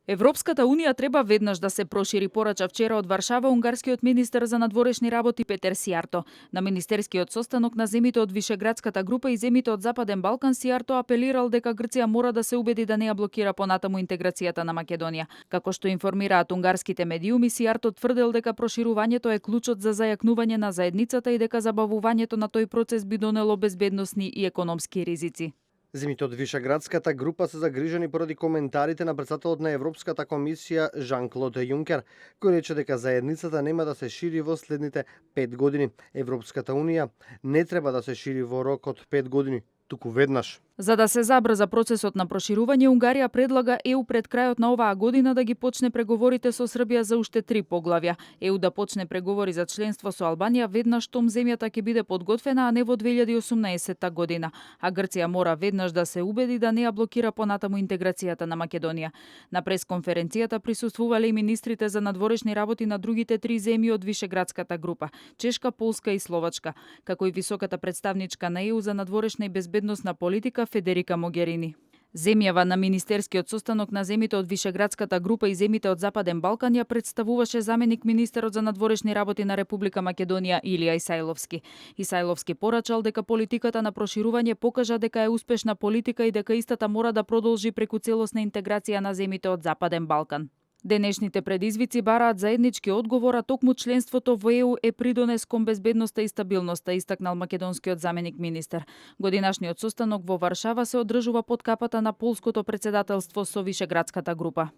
Европската унија треба веднаш да се прошири, порача вчера од Варшава унгарскиот министер за надворешни работи Петер Сијарто. На министерскиот состанок на земите од Вишеградската група и земите од Западен Балкан Сијарто апелирал дека Грција мора да се убеди да не ја блокира понатаму интеграцијата на Македонија. Како што информираат унгарските медиуми, Сијарто тврдел дека проширувањето е клучот за зајакнување на заедницата и дека забавувањето на тој процес би донело безбедносни и економски ризици. Земите од Вишеградската група се загрижени поради коментарите на претседателот на Европската комисија Жан-Клод Јункер, кој рече дека заедницата нема да се шири во следните 5 години. Европската унија не треба да се шири во рок од 5 години, туку веднаш. За да се забрза процесот на проширување, Унгарија предлага ЕУ пред крајот на оваа година да ги почне преговорите со Србија за уште 3 поглавја. ЕУ да почне преговори за членство со Албанија веднаш штом земјата ќе биде подготвена, а не во 2018 година. А Грција мора веднаш да се убеди да не ја блокира понатаму интеграцијата на Македонија. На пресконференцијата присуствувале и министрите за надворешни работи на другите 3 земји од Вишеградската група – Чешка, Полска и Словачка, како и високата представничка на ЕУ за надворешна и безбедносна политика Федерика Могерини. Земјава на министерскиот состанок на земите од Вишеградската група и земите од Западен Балкан ја представуваше заменик министерот за надворешни работи на Република Македонија Илија Исајловски. Исајловски порачал дека политиката на проширување покажа дека е успешна политика и дека истата мора да продолжи преку целосна интеграција на земите од Западен Балкан. Денешните предизвици бараат заеднички одговор, а токму членството во ЕУ е придонес кон безбедноста и стабилноста, истакнал македонскиот заменик министер. Годинашниот состанок во Варшава се одржува под капата на полското претседателство со Вишеградската група.